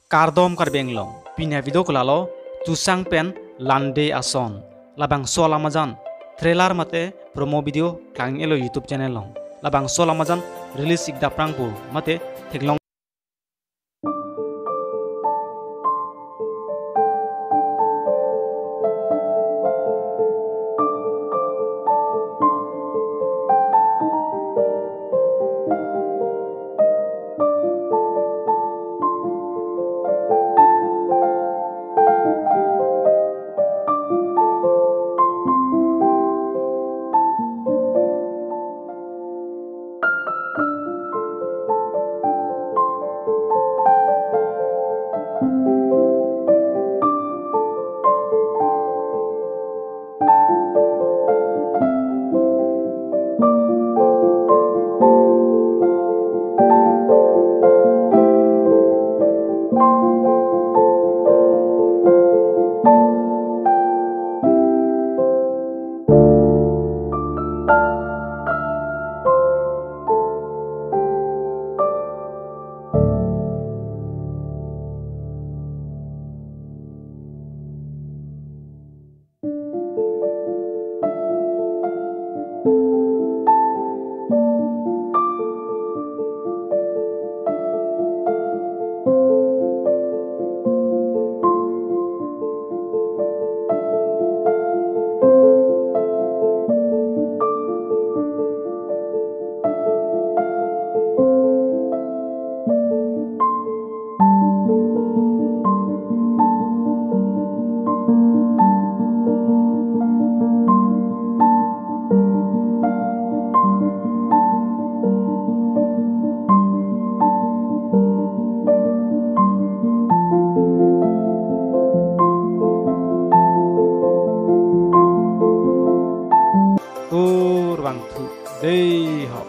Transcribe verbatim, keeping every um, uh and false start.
Kardom Karbi Anglong, pini avideo ke lalo, Chusang pen Lande Ason. Labangso alam ajan, trailer mate promo video klang-elo YouTube channel along. Labangso alam ajan release ik daprang pu mate theklong. Kurvangthu dei ho.